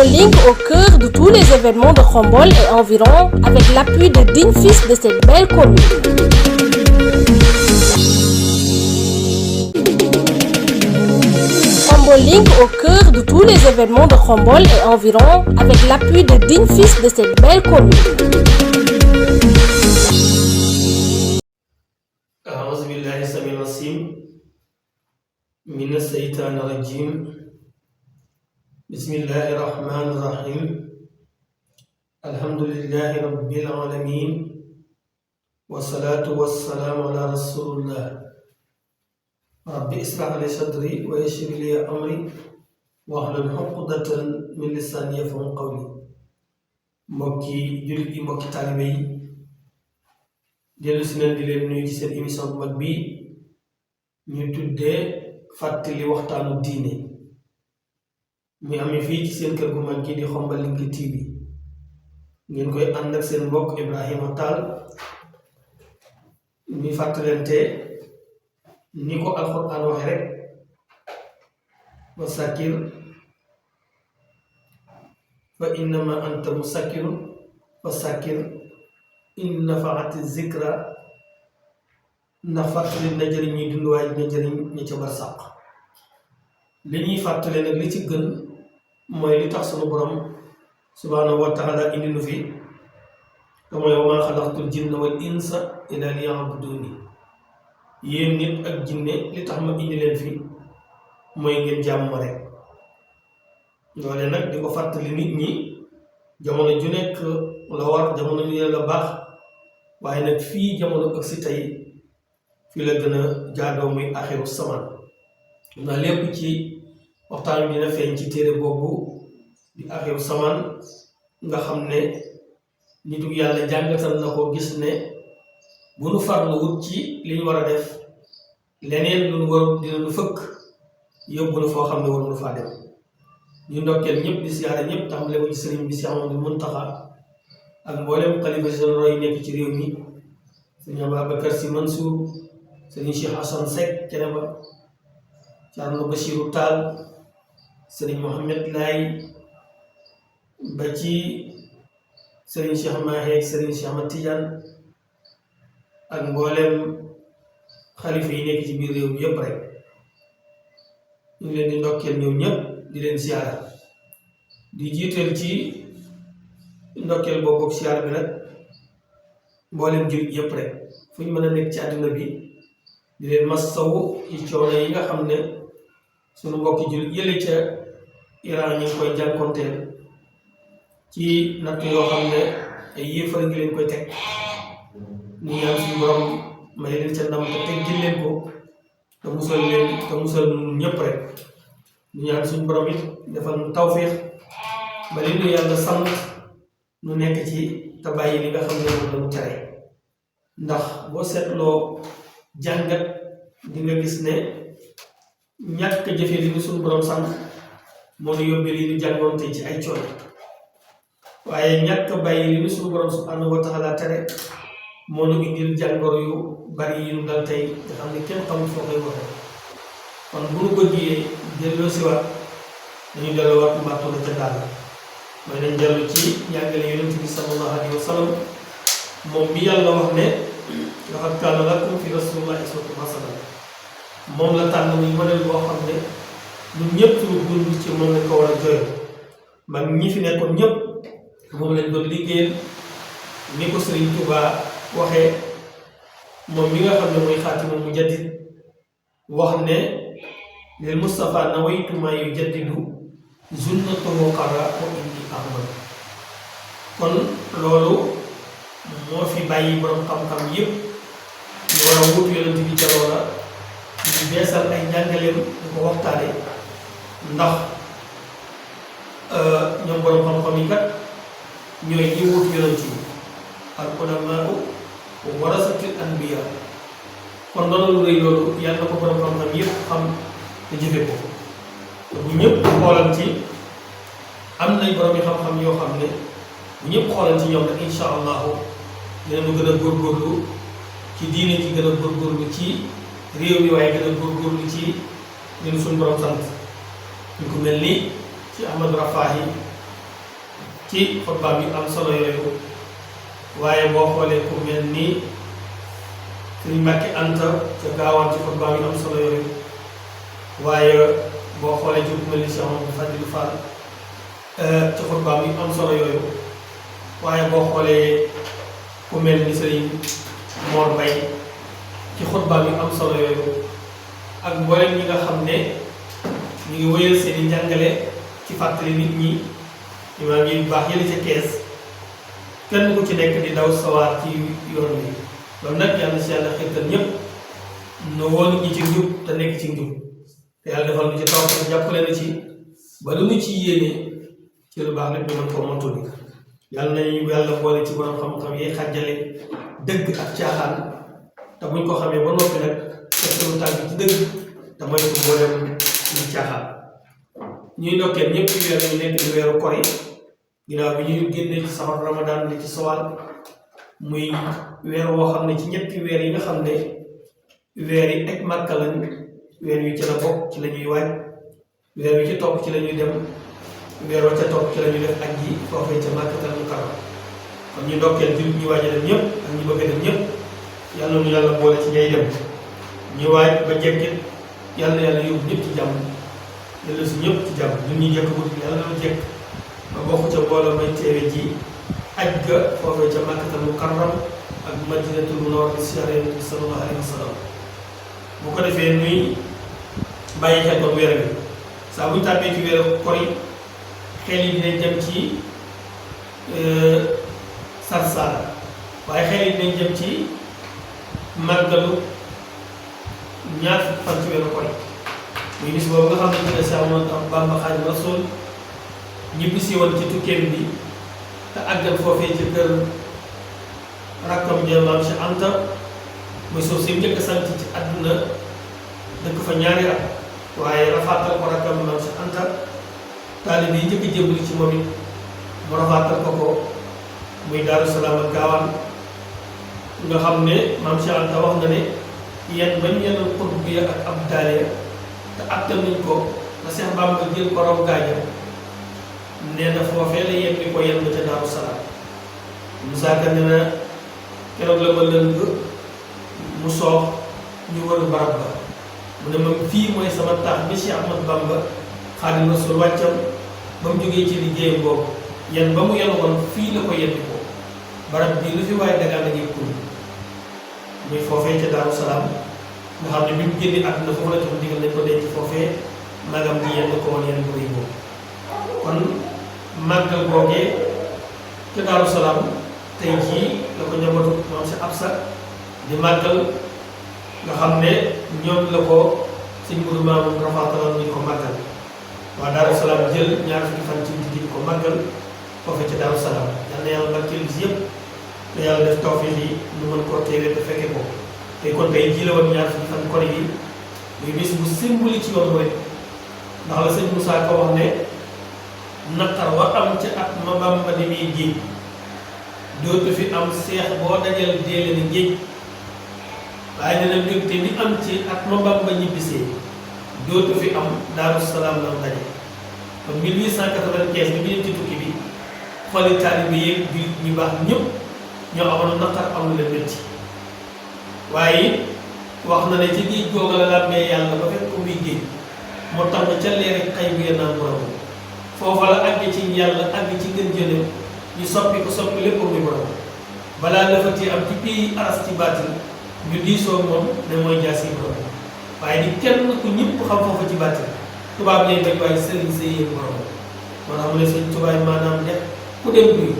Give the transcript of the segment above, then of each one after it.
Link au cœur de tous les événements de Khombol et environ avec l'appui des dignes fils de cette belle commune. Link au cœur de tous les événements de Khombol et environ avec l'appui des dignes fils de cette belle commune. أعوذ بالله السميع العليم من الشيطان الرجيم بسم الله الرحمن الرحيم الحمد لله رب العالمين والصلاة والسلام على رسول الله رب اشرح لي صدري ويسر لي أمري واحلل عقدة من لساني يفقهوا قولي mbokki jullit yi mbokki taalibe yi dellu si nañ di leen nuyu ci seen émission bu mag bi ñu tuddee fàttali waxtaanu diine muy amee fii ci seen kër gu mag gi di Khombol Link TV ngeen koy ànd ak seen mbokk Ibrahima Tall ñuy fàttalante ni ko alxuraan waxe rek wa sakir fa innama anta musakkirun fa sakir in nafaati zikra ndax fàttali na jëriñ ñuy dund waaye dina jëriñ ñi ca barsàq li ñuy fàttale nag li ci gën mooy li tax sunu borom subhaanahu wa taala indi nu fi te mooy wa maa xalaqtul jinna wal insa illa liya'buduni yéen nit ak jinne li tax ma indi leen fi mooy ngeen jàmm ma rek loole nag di ko fàttali nit ñi jamono ju nekk la war jamono ñu la baax waaye nag fii jamono ak si tey fii la gën a jaadoo muy axiru samaan na lépp ci waxtaan bi dina feeñ ci téere boobu di axiru samaan nga xam ne nitu yàlla jàngatal na ko gis ne bu nu farlu wut ci li ñu war a def leneen lu nu war dina nu fëkk yóbbu na foo xam ne waruñu faa dem ñu ndokkeel ñëpp di siyaare ñëpp tàmbale ko ci sëriñ bi Cheikh Ahmadou Mountakha ak mboolem xalifa généraux yi nekk ci réew mi sëriñ Ababacar Sy Mansour sëriñ Cheikh Assane Seck Thiénaba Thierno Bachirou Tall sëriñ Mohamed Laye ba ci sëriñ Cheikh Mahi ak sëriñ Cheikh Ahmad Tidiane ak mboolem xalifa yi nekk ci biir réew mi yëpp rek ñu ngi leen di ndokkeel ñëw ñëpp di leen siyaara di jiital ci ndokkeel boobu ak siyaara bi nag mboolem jullit yëpp rek fu ñu mën a nekk ci àdduna bi di leen massawu ci coono yi nga xam ne suñu mbokki jullit yële ca Iran ñu ngi koy jànkonteel ci natt yoo xam ne ay yéefar ngi leen koy teg ñu ñaan suñu borom may leen ca ndam te teggil leen ko te musal leen te musal ñëpp rek ñu ñaan suñu borom it defal nu tawféex ba li nu yàlla sant nu nekk ci te bàyyi li nga xam ne moom la mu tere ndax boo seetloo jàngat di nga gis ne ñàkk jëfe li nu suñu borom sant moo nu yóbbee li nu jàngoon tey ci ay coono waaye ñàkk bàyyi li nu suñu borom subhanahu wa taala tere moo nu indil jàngoro yu bari yi nu dal tey nga xam ne kenn xamul foo koy waxee kon bu nu bëggee delloo si waat dañu delloo waat mbàttu la ca daal mooy nañ dellu ci njàngale yonent bi sallallahu alayhi wa sallam moom bi yàlla wax ne laqad kaana lakum fi rasulillahi uswatun hasana moom la tànn muy modèle boo xam ne ñun ñëpp suñu dund ci moom lañ ko war a joyal mag ñi fi nekkoon ñëpp moom lañ doon liggéeyal ni ko Sëriñ Tuubaa waxee moom mi nga xam ne mooy xaatimul mujaddid wax ne lil Mustafa nawaytu ma yujaddidu sunnatahu qara wa inni ahmad kon loolu moo fi bàyyi borom xam-xam yëpp ñu war a wut yonent bi jaloo la ñu beesal ay njàngaleem ñu ko waxtaane ndax ñoom borom xam-xam yi kat ñooy ñi wut yonent yi al ulamaa'u warasatul anbiya kon noonu lu rëy loolu yàlla na ko borom xam-xam yëpp xam te jëfe ko bu ñëpp xoolal ci am nañ borom yi xam-xam yoo xam ne bu ñëpp xoolal ci ñoom rek incha allahu dinañu gën a góorgóorlu ci diine ci gën a góorgóorlu ci réew mi waaye gën a góorgóorlu ci li nu suñu borom sant ñu ko mel ni ci Ahmad Rafahi ci xutbaam yu am solo yooyu waaye boo xoolee ku mel ni Sëriñ Mbàkke Anta ca gaawaan ci xutbaam yu am solo yooyu waaye boo xoolee ci ku mel ni Cheikh Mamadou Fadilou Fall ci xutbaam yu am solo yooyu waaye boo xoolee ku mel ni Sëriñ Mor Bay ci xutbaam yu am solo yooyu ak mboolem ñi nga xam ne ñu ngi wéyal seen i njàngale ci fàttali nit ñi imaam yi baax yële ca kees kenn ku ci nekk di daw sawaar ci yoon wi loolu nag yàlla si yàlla xirtal ñëpp nu woon ñi ci njub te nekk ci njub te yàlla defal nu ci taw te jàppale na ci ba lu ñu ci yéene ci lu baax lépp ñu mën koo mottali yàlla nañu yàlla boole ci borom xam-xam yi xàjjale dëgg ak caaxaan te buñ ko xamee ba noppi nag teg suñu tànk ci dëgg te mooy ko mboolem ñu caaxaan ñuy ndokkeel ñëpp ci weer ñu nekk di weeru kor yi ginnaaw bi ñuy génnee ci safar ramadan di ci sowal muy weer woo xam ne ci ñetti weer yi nga xam ne weer yi ak Màkka lañ weer wi ci la bokk ci la ñuy waaj weer wi ci topp ci la ñuy dem weer wa ca topp ci la ñuy def aj ji foofee ca Makkatal Mukarram kon ñu ndokkeel jullit ñi waaj a dem ñëpp ak ñi bëgg a dem ñëpp yàlla nu yàlla boole ci ñay dem ñu waaj ba jekkit yàlla yàlla yóbbu ñëpp ci jàmm yàlla si ñëpp ci jàmm ñun ñi jekk wut yàlla na jekk ba bokk ca mbooloo may teewe ji aj ga foofee ca Makkatal Mukarram ak Madinatul Munawwara siyaare Yonent bi sallallahu alayhi wa sallam bu ko defee nuy bàyyi xel kon weer bi saa bu ñu tàbbee ci weeru koor yi xel yi dinañ dem ci Sarsara waaye xel yi dinañ dem ci màggalu ñaar fukki fan ci weeru koor yi muy bis boobu nga xam ne ci la Seex Ahmadu Bamba Xaadimu Rasuul ñibbi si woon ci tukkeem bi te àggal foofee ci kër rakkam ja Maam Cheikh Anta muy suuf si njëkk a sant ci àdduna dëkk fa ñaari at waaye rafaatal ko rakkam Maam Cheikh Anta taalibe yi njëkk a jébbalu ci moom it mu rafaatal ko ko muy Daaru Salaam ak Gaawaan nga xam ne Maam Cheikh Anta wax na ne yenn bañ yenn xutb bi ak ab daale te attan nañ ko ba Seex Bamba jël ko raw gaaña nee na foofee la yenn ni ko yenn ca Daaru Salaam Musaa Ka ne na keroog la ma lëng mu soox ñu wër barab ba mu ne ma fii mooy sama taax bi Cheikh Ahmad Bamba Xaadimu Rasuul wàccam ba mu jógee ci liggéeyam boobu yan ba mu yen woon fii la ko yenni ko barab bii lu fi waaye dagaan na ngi kun muy foofee ca Daaru Salaam nga xam ne bi mu génne àdduna foofu la jox digal nañ ko denc foofee magam ji yenn ko woon yenn bu rëy boobu kon màggal googee ca Daaru Salaam tey jii la ko njabootu moom si Absa di màggal nga xam ne ñoom la ko sëñ Mudu Maamun rafaataloon ñu ko màggal waa Daaru Salaam jël ñaar fukki fan ci di ko màggal foofu ca Daaru Salaam yal na yàlla barkeel bis yëpp te yàlla def tawfiix yi ñu mën koo teewee te fekke ko te kon tey jii la woon ñaar fukki fan kor yi muy bis bu symbolique ci yoon rek ndax la sëñ Moussa Ka wax ne naqar wa am ca at ma Bamba di muy géej dootu fi am seex boo dajal déele ni géej waaye dina mbégte mi am ci at ma Bamba ñibbisee dootu fi am Daaru Salaam la daje kon 1895 bi ñu dem ci tukki bi xooli taalibe bi yeeg bi ñu baax ñëpp ñoo amoon naqar am lu leen métti waaye wax na ne ci géej googu la làmbee yàlla ba fekk ko muy géej moo tax na ca leeri xay bu yennaan borom foofa la àgg ci yàlla àgg ci gën jëne ñu soppi ko soppi lépp muy borom balaa lëfati am ci pays aras ci baatin ñu diisoo moom ne mooy jaasi borom waaye di kenn ku ñëpp xam foofa ci baatin tubaab lay bañ waaye sëriñ sa yéen borom moo tax mu ne sëñ tubaab maanaam def ku dem duy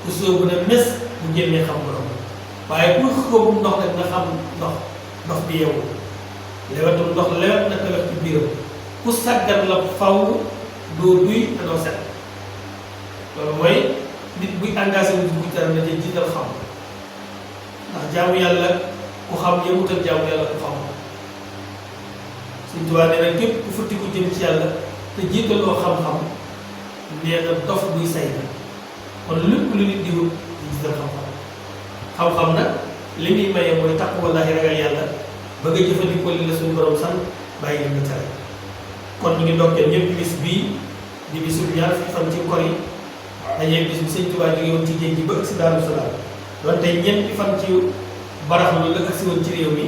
ku soobu ne mes bu génnee xam borom waaye ku xóobu ndox rek nga xam ndox bi yow lewetum ndox lewet na lewet ci biiram ku sàggan la faw doo duy te doo set loolu mooy nit buy engagé wu bu tar na te jiital xam ndax jaamu yàlla ku xam yëmutal jaamu yàlla ku xam Sëñ Tuubaa nee na képp ku futti ku jëm ci yàlla te jiitaloo xam-xam nee na dof buy say na kon lépp lu nit di wut di jiital xam-xam nag li muy maye mooy taqwa wallaahi ragal yàlla bëgg a jëfandikoo li la suñu borom sant bàyyi li nga tere kon ñu ngi ndokkeel ñëpp bis bii di bisu ñaar fukki fan ci kor yi dañuy bis bi sëñ Tuubaa jóge woon ci géej gi ba agsi Daaru Salaam donte ñeenti fan ci baraxlu la agsi woon ci réew mi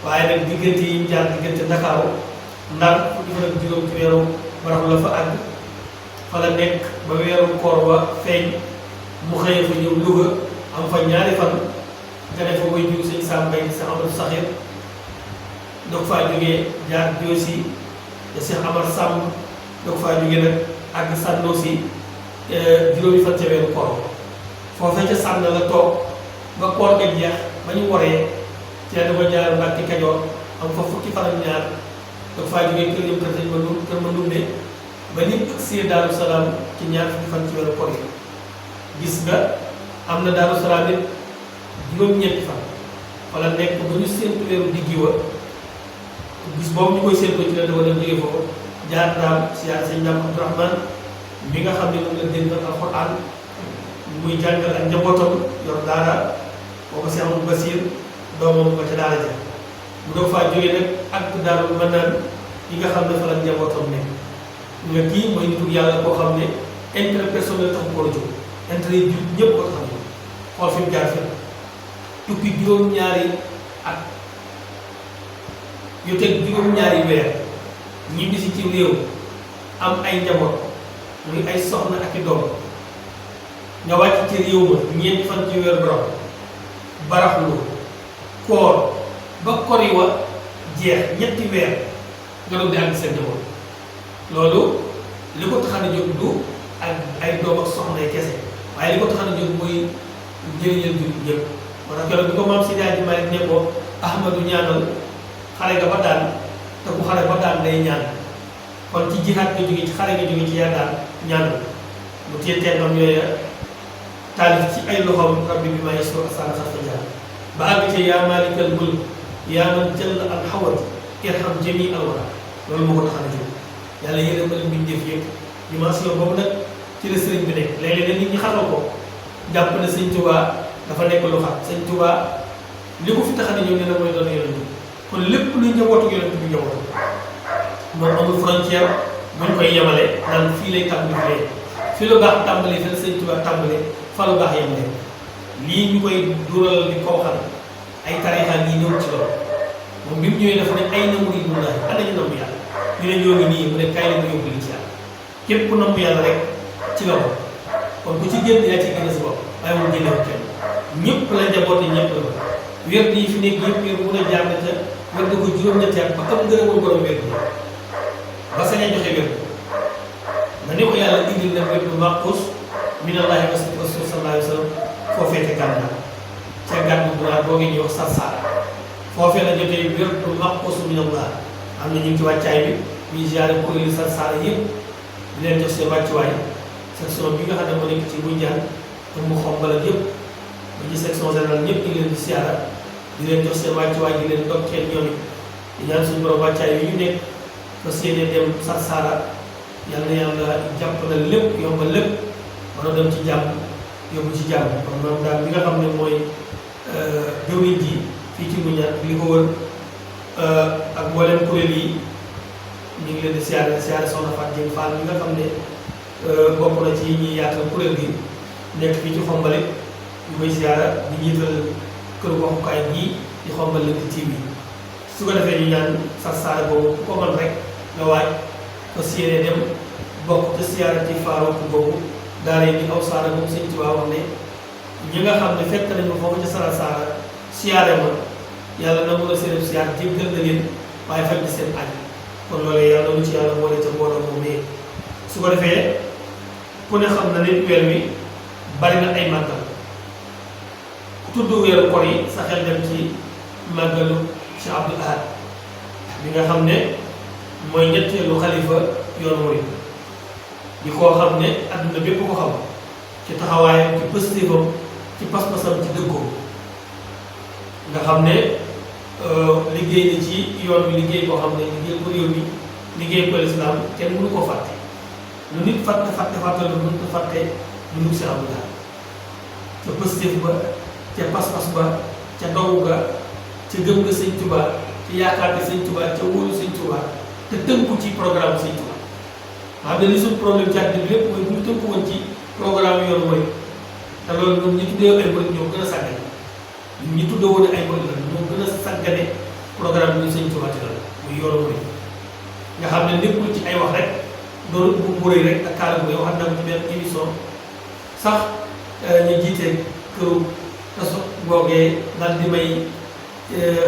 waaye nag diggante yi mu jaar diggante Ndakaaru Ndar fukki fan ak juróom ci weeru baraxlu la fa àgg fa la nekk ba weeru koor wa feeñ mu xëyee fa ñëw Louga am fa ñaari fan nga ne fa koy jur sëñ Sam Mbaye sa Amadou Saxir doog faa jógee jaar Joosi te Cheikh Amar Samb doog faa jógee nag àgg Sànnoosi juróomi fan ca weeru koor foofee ca sànn la toog ba koor ga jeex ba ñu waree ci la dafa jaar Mbàkke Kajoor am fa fukki fan ak ñaar doog faa jógee kër yëpp kër ma ndumbe ba nit ak see Daaru Salaam ci ñaar fukki fan ci weeru koor yi gis nga am na Daaru Salaam it juróom-ñeenti fan wala nekk ba ñu séentu weeru diggi wa gis boobu ñu koy séentu ci la dafa dem jógee foofu jaar daam siyaar sëñ Daam Abdourahmane mi nga xam ne moom la dénk alxuraan muy jàngal ak njabootam yor daara boo ko si amul Basiir doomam ba ca daara ja mu doog faa jógee nag ak Daarul Manaan yi nga xam ne fa la njabootam nekk nga kii mooy nitu yàlla koo xam ne intérêt personnel tax ko war a jóg intérêt yi jur ñëpp ko xam ne xool fi mu jaar fi tukki juróom-ñaari at yu teg juróom-ñaari weer ñibbisi ci réew am ay njaboot muy ay soxna ak i doom nga wàcc ci réew ma ñeenti fan ci weer borom baraxlu koor ba kori wa jeex ñetti weer nga doog di àgg seen njaboot loolu li ko tax a jóg du ak ay doom ak soxna kese waaye li ko tax a jóg mooy njëriñal jur ñëpp moo tax keroog bi ko maam Seydi Hadji Malick ne ko Ahmadu ñaanal xare nga ba daan te bu xare ba daan day ñaan kon ci jihaat nga jóge ci xare nga jóge ci yaa daan ñaanal mu téye teetam yooya taalif ci ay loxoom rabbi bi ma yasur asana xarfa jaar ba àgg ca yaa maalikal mulk yaa man jël al xawat irham jami al wara loolu moo ko tax a jóg yàlla yërëmal mbindeef yëpp dimension boobu nag ci la sëriñ bi nekk léeg-léeg nit ñi xamal ko jàpp na sëñ Tuubaa dafa nekk lu xam sëñ Tuubaa li ko fi tax a ñëw nee na mooy doon yonent bi kon lépp luy njabootu yonent bi njabootu moom amul frontière buñ koy yemale naan fii lay tàmbali fi lu baax tàmbali fi la sëñ Tuubaa tàmbali fa lu baax yemale lii ñu koy dural di ko waxal ay tarixa yi ñëw ci loolu moom bi mu ñëwee dafa ne ay namu yi mun naa ana ñu namm yàlla ñu ne ñoo ngi nii mu ne kaay la mu yóbbu li ci yàlla képp ku namm yàlla rek ci la ko kon ku ci génn yaa ci génn si bopp waaye moom génnewu kenn ñëpp la njaboote ñëpp la wér yi fi nekk yëpp wér mun a jaar na ca wér da ko juróom-ñetti at ba am ngërëmul borom wér bi ba sañ a joxe wér nga ne ko yàlla indil na wér bu maqus minallahi wa rasul sallallahu alayhi wa sallam foofee te gànnaar ca gànn buraar boo ngi ñuy wax sarsaara foofee la jotee wér bu maqus minallah am na ñu ngi ci wàccaay bi ñuy ziare kuréelu sarsaara yëpp di leen jox seen wàccuwaay section bi nga xam ne moo nekk ci Bunjaan te mu xombal ak yëpp ba ci section générale ñëpp ñu ngi leen di siyaara di leen jox seen wàccuwaay di leen dokkeel ñoom it di ñaan suñu borom wàccaay yi ñu nekk fas yéene dem sarsaara yal na yàlla jàppale lépp yombal lépp mën a dem ci jàmm yóbbu ci jàmm kon moom daal bi nga xam ne mooy jëwriñ ji fii ci Bunjaan li ko wër ak mboolem kuréel yi ñu ngi leen di siyaare soxna Fatou Dieng Fall bi nga xam ne bokk na ci ñi yaatal kuréel gi nekk fii ci xombale ñu koy siyaara di jiital kër waxukaay gii di xombal Lëkk TV su ko defee ñu ñaan sarsaara boobu ku ko mën rek nga waaj fas yéene dem bokk te siyaara ci faarook boobu daara yi aw saara moom sëñ Tuubaa wax ne ñi nga xam ne fekk nañu foofu ca sarsaara siyaare ma yàlla na mun a seen siyaar jéggal na leen waaye fekk di seen aj kon loolee yàlla lu ci yàlla boole ca mbooloo moom nee su ko defee ku ne xam na ne weer wi bari na ay màggal tudd weeru koor yi sa xel dem ci màggalu Cheikh Abdoul Ahad bi nga xam ne mooy ñetteelu xalifa yoon murid di koo xam ne adduna bépp ko xam ci taxawaayam ci pëstéefam ci pas-pasam ci dëggoom nga xam ne liggéey na ci yoon wi liggéey boo xam ne liggéey ko réew mi liggéey ko lislaam kenn mënu koo fàtte lu nit fàtte lu mënut a fàtte lu nit Cheikh Abdoul Ahad ca pëstéef ba ca pas-pas ba ca dogu ga ca gëm nga sëñ Tuubaa ca yaakaar ne sëñ Tuubaa ca wóolu sëñ Tuubaa te tënku ci programme sëñ Tuubaa xam ne li suñ problème ci àddina bi lépp mooy bu ñu tënku woon ci programme yoonu mooy te loolu ñoom ñi tuddee ay murid ñoo gën a sàggane ñi tuddee woon ay murid la ñoo gën a sàggane programme bi ñu Sëñ Tuubaa la muy yoonu mooy nga xam ne nekkul ci ay wax rek doon bu rëy rek ak kaala bu rëy wax na ci benn émission sax ñu jiite këru kaso googee daal di may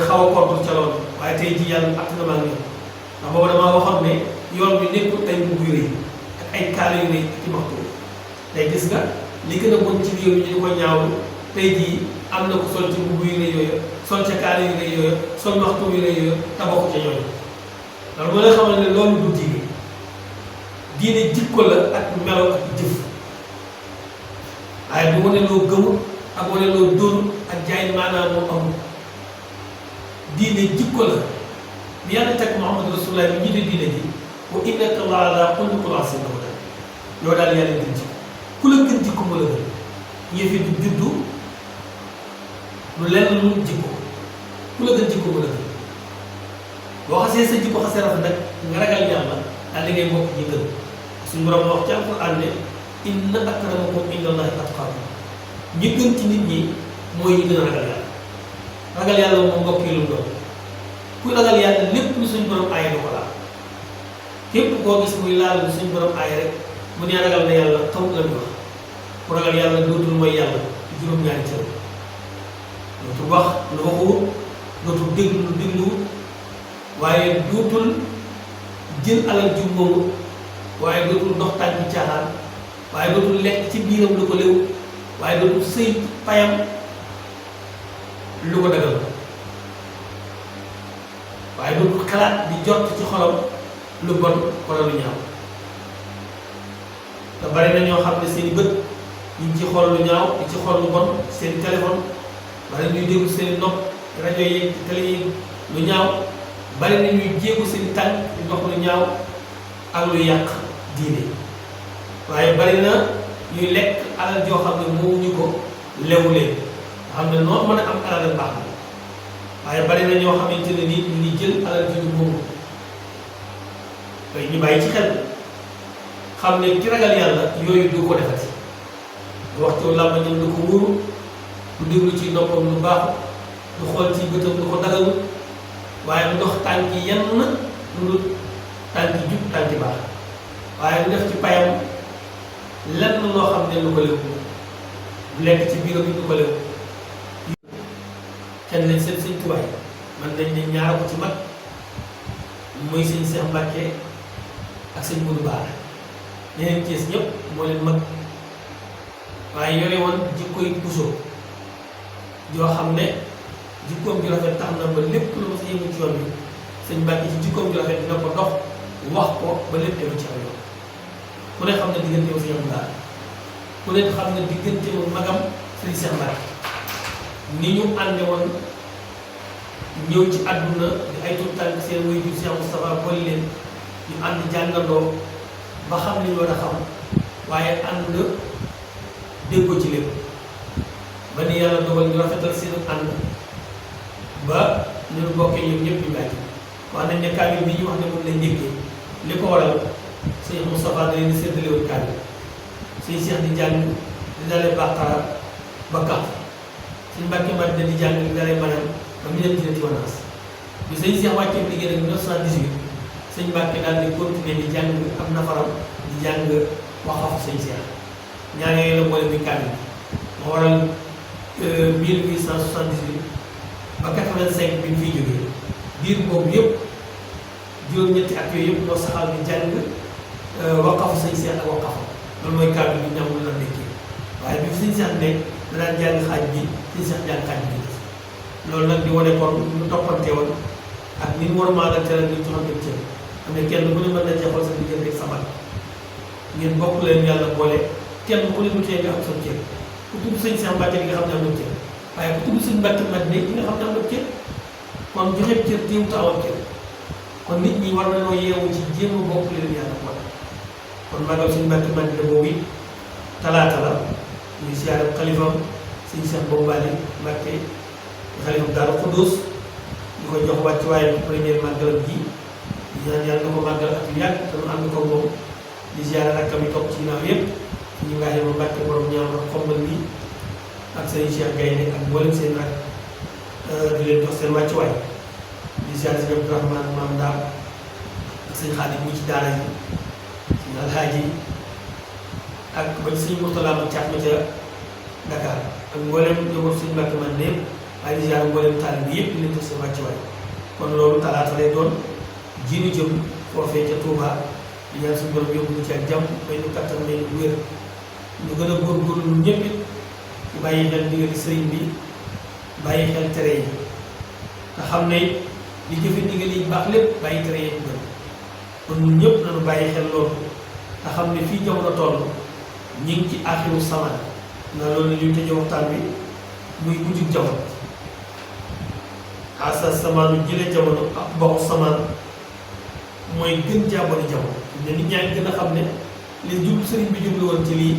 xaw a kontul ca loolu waaye tey jii yàlla att na maa ngi ndax boobu damaa waxoon ne yoon bi nekkul ay mbubb yu rëy ak ay kaala yu rëy ak i maxtu tey gis nga li gën a bon ci réew mi ñu di ko ñaawlu tey jii am na ko sol ci mbubb yu rëy yooyu sol ca kaala yu rëy yooyu sol maxtu yu rëy yooyu te bokk ca ñooñu loolu moo lay xamal ne loolu du diine diine jikko la ak melo ak jëf waaye du wane loo gëmul ak wane loo dóorul ak jaay maanaam moom amul diine jikko la bi yàlla teg Muhammad Rasulullah bi jiite diine ji wa innaka la ala xuluqin aziim yow daal yàlla gën jikko ku la gën jikko mu la gën yëfi du juddu lu lenn lu jikko ku la gën jikko mu la gën boo xasee sa jikko xasee rafet nag nga ragal yàlla daal di ngay bokk ñi gën suñu borom wax ci alquran ne inna akramakum inda allahi atqaakum ñi gën ci nit ñi mooy ñi gën a ragal yàlla moom mbokk yi lu mu doon kuy ragal yàlla lépp lu suñu borom aaye du ko laal képp koo gis muy laal lu suñu borom aaye rek mu ne ragal na yàlla xaw la muy wax ku ragal yàlla dootul mooy yàlla juróom-ñaari cër dootul wax lu waxuwut dootul déglu lu dégluwut waaye dootul jël alal ju moomu waaye dootul ndox tànk caaxaan waaye dootul lekk ci biiram lu ko léw waaye dootul sëy payam lu ko dagal waaye dootul xalaat di jot ci xolam lu bon wala lu ñaaw te bari na ñoo xam ne seen i bët ñu ngi ci xool lu ñaaw di ci xool lu bon seen i téléphone bari ñuy déglu seen i nopp rajo yi télé yi lu ñaaw bari na ñuy jéegu seen i tànk di dox lu ñaaw ak lu yàq diine waaye bari na ñuy lekk alal joo xam ne moomuñu ko lewu leen nga xam ne noonu mën a am alal baax na waaye bari na ñoo xamante ne nii ñu ngi jël alal ji ñu moomu ñu bàyyi ci xel xam ne ki ragal yàlla yooyu du ko defati waxtu làmbañam du ko wóoru du déglu ci noppam lu baaxu du xool ci bëtam du ko dagalu waaye du dox tànk yenn lu tànk jub tànk baax waaye du def ci payam lenn loo xam ne lu ko léw du lekk ci biiram yi du ko léw kenn lañ seen sëñ tubaay man dañ ne ñaara ko ci mag mooy sëñ Seex Mbàkke ak sëñ Modu Baara ñeneen Cees ñëpp moo leen mag waaye yore woon jikkoy puso joo xam ne jikkoom ju rafet tax na ba lépp lu ma sa yëngu ci yoon bi sëñ Mbàkke ci jikkoom ju rafet dina ko dox wax ko ba lépp dem ci aw yoon ku ne xam ne diggante wu sëñ Abdu Lahat ku ne xam ne diggante wu magam sëñ Seex Mbàkke ni ñu ànde woon ñëw ci àdduna di ay tuut tànk seen wuy jur Cheikh Moustapha boole leen ñu ànd jàngandoo ba xam li ñu war a xam waaye ànd déggoo ci lépp ba ni yàlla dogal ñu rafetal seen ànd ba ñu bokkee ñoom ñëpp ñu bàyyi wax nañ ne kaamil bi ñu wax ne moom lañ njëkkee li ko waral Cheikh Moustapha da leen di séddale woon kaamil suñu Cheikh di jàng di dalee Baqara ba Kaaf suñu Mbàkke Madina di jàng di dalee Mariam ba mu dem ci Tiwanaas bi sëñ Cheikh wàccee liggéey nag 1918 sëñ Mbàkke daal di continuer di jàng am nafaram di jàng waxafu sëñ Cheikh ñaar yooyu la boole bi kaamil moo waral 1878 ba 85 bi ñu fiy jógee biir boobu yëpp juróom-ñetti at yooyu yëpp moo saxal di jàng waqafu sëñ Cheikh ak waqafu loolu mooy kaamil bi ñamul la nekkee waaye bi sëñ Cheikh nekk danaan jàng xaaj bi sëñ Cheikh jàng xaaj bi loolu nag di wane kon ñu toppante woon ak ni mu war a maalante rek ñu joxante cër xam ne kenn ku ne mën na jeexal sa diggante ak sabat ngeen bokk leen yàlla boole kenn ku ne du tee nga am sa cër ku tudd sëñ Cheikh Mbacke bi nga xam ne am na cër waaye ku tudd sëñ Mbacke Madina ki nga xam ne am na cër kon joxe cër téewut a amoon cër kon nit ñi war nañoo yeewu ci jéem a bokk leen yàlla boole kon magal sëñ Mbacke Madina boobu talaata la ñuy siyaare xalifam sëñ Cheikh Bombali Mbacke xalifam Daaru Xudoos di ko jox wàccuwaay bi première màggalam ji di ñaan yàlla na ko màggal ak yu yàgg te nu ànd ko moom di ziare rakkam yi topp ci ginnaaw yëpp sëñ Ibrahima Mbacke borom ñaam ak xombal bi ak sëñ Cheikh Gaynde ak mboolem seen rak di leen jox seen wàccuwaay di ziar sëñ Abdourahmane Maam Daam ak sëñ Xaadim mi ci daara yi sëñ Alhaaji ak ba ci sëñ Mourtala ma caat ma ca Dakar ak mboolem njaboot sëñ Mbacke man lépp waaye di ziar mboolem taal bi yëpp di leen jox seen wàccuwaay kon loolu talaata lay doon ji nu jëm foofee ca Touba di ñaan suñu borom yóbbu ñu ci ak jàmm may nu kattan may nu wér ñu gën a góorgóorlu ñun ñëpp it ci bàyyi xel ndigali sëriñ bi bàyyi xel tere yi nga xam ne li jëfe ndigal yi baax lépp bàyyi tere yi gën kon ñun ñëpp nañu bàyyi xel loolu nga xam ne fii jamono toll ñu ngi ci aaxiru samaan na loolu la ñuy tëjee waxtaan bi muy mujjug jamono asa samaanu jëlee jamono ak baxu samaan mooy gën jaaboni jamono ne nit ñaa ngi gën a xam ne li jublu sëriñ bi jublu woon ci lii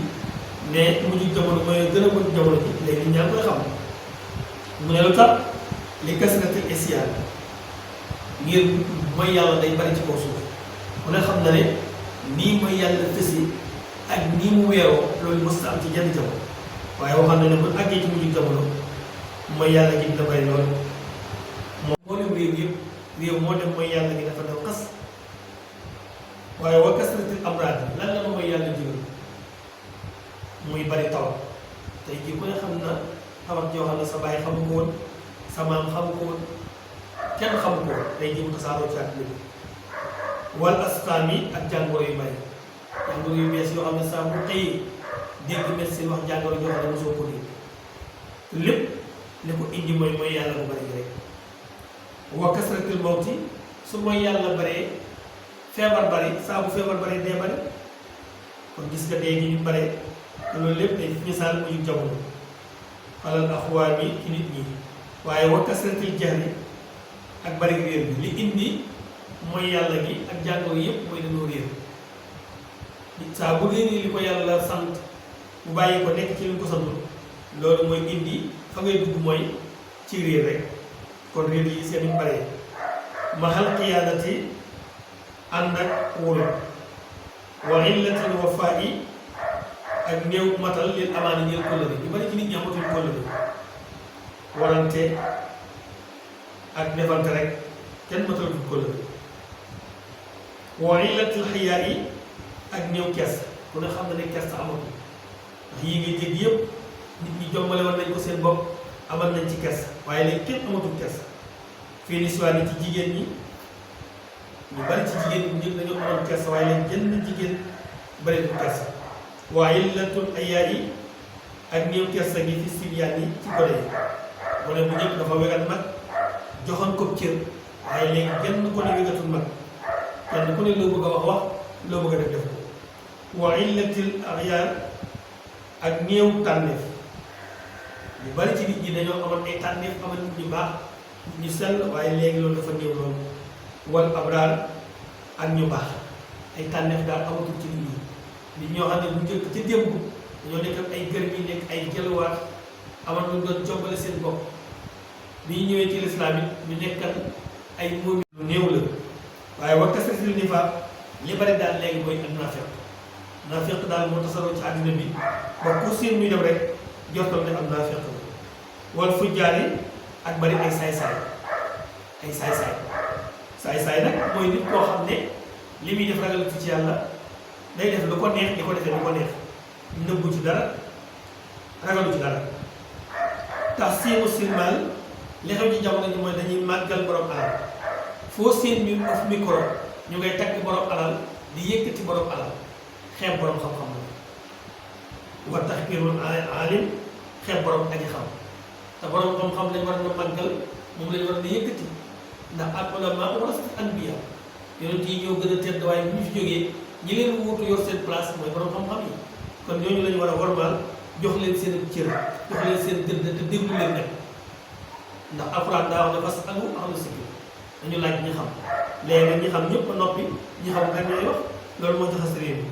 ne mujjug jamono mooy gën a mujj jamono ji léegi nit ñaa ngi koy xam mu ne lu tax li kasratil isyaan ngir mooy yàlla day bari ci kaw suuf ku ne xam na ne nii mooy yàlla fësi ak nii mu weeroo loolu mës am ci jenn jamono waaye waxam ne ne bu àggee ci mujjug jamono mooy yàlla gi dina bari loolu moo dem réew yëpp réew moo dem mooy yàlla gi dafa daw xas waaye wa kasratil amraad yi lan la mooy yàlla jigal muy bari taw tey jii ku ne xam na tawat joo xam ne sa baay xamu ko woon sa maam xamu ko woon kenn xamu ko woon tey jii mu tasaaroo ci àdduna bi wal asqaam yi ak jàngoro yu bari jàngoro yu bees yoo xam ne saa bu xëyee dégg médecine wax jàngoro joo xam ne mosoo ko dégg lépp li ko indi mooy yàlla bu bari rek wa kasratil mawti su mooy yàlla baree feebar bari saa bu feebar bari dee bari kon gis nga dee gi ñu bare te loolu lépp day misaal mujjug jamono xalal axwaar bi ci nit ñi waaye wa kasratil jahli ak bari réer bi li indi mooy yàlla gi ak jàngoro yépp mooy dañoo réer saa bu réeree li ko yàlla sant bu bàyyi ko nekk ci li ko sant loolu mooy indi fa ngay dugg mooy ci réer rek kon réer yi seen ñu bare mahal qiyaadati ànd ak wóolu wa illatil wafaa'i ak néew matal leen amaana ñeel kóllëre ñu bari ci nit ñi amatul kóllëre warante ak defante rek kenn matalul kóllëre wa illatil xiyaa'i ak néew kersa ku ne xam na ne kersa amatul ndax yii ngay dégg yëpp nit ñi jombale woon nañ ko seen bopp amal nañ ci kersa waaye léegi kenn amatul kersa fii ni soit ci jigéen ñi ñu bari ci jigéen ñi ñëpp dañoo amoon kersa waaye léegi jënd jigéen bari du kersa waaye illatul ayaa'i ak néew kersa gi fi sibyaan yi ci gone yi gone bu ñëpp dafa wegat mag joxoon ko cër waaye léegi kenn ku ne wegatul mag kenn ku ne loo bëgg a wax loo bëgg a def ko wa illatil axyaar ak néew tànneef ñu bari ci nit ñi dañoo amoon ay tànneef amal nit ñu baax nit ñu sell waaye léegi loolu dafa néew loolu wal abraar ak ñu baax ay tànneef daal amatul ci nit ñi nit ñoo xam ne bu njëkk ca démb dañoo nekk ay gër yi nekk ay jëluwaat amal lu doon jombale seen bopp bi ñu ñëwee ci lislaam it ñu nekkal ay moom lu néew la waaye wa kasratil nifaaq li bari daal léegi mooy ak naafeq daal moo tasaroo ci àddina bi ba ku seen muy dem rek jortal ne am naafeq la wal fujjaar yi ak bari ay saay-saay nag mooy nit koo xam ne li muy def ragal ci yàlla day def lu ko neex di ko defee lu ko neex nëbbu ci dara ragalu ci dara tax siimu silmal li xew ci jamono ji mooy dañuy màggal borom alal foo seen ñu uf micro ñu ngay tagg borom alal di yëkkati borom alal xeeb borom xam-xam la wa tahqiirul aalim xeeb borom aji xam te borom xam-xam lañ war a màggal moom lañ war a yëkkati ndax al ulamaa warasatul anbiyaa yonent yi ñoo gën a tedd waaye bu ñu fi jógee ñi leen wuutu yor seen place mooy borom xam-xam yi kon ñooñu lañu war a warmaal jox leen seen cër jox leen seen gëdd te déglu leen nag ndax alxuraan daa wax ne fas'alu ahla zikri dañu laaj ñi xam léegi nag ñi xam ñëpp a noppi ñi xam kan ñooy wax loolu moo tax a réew mi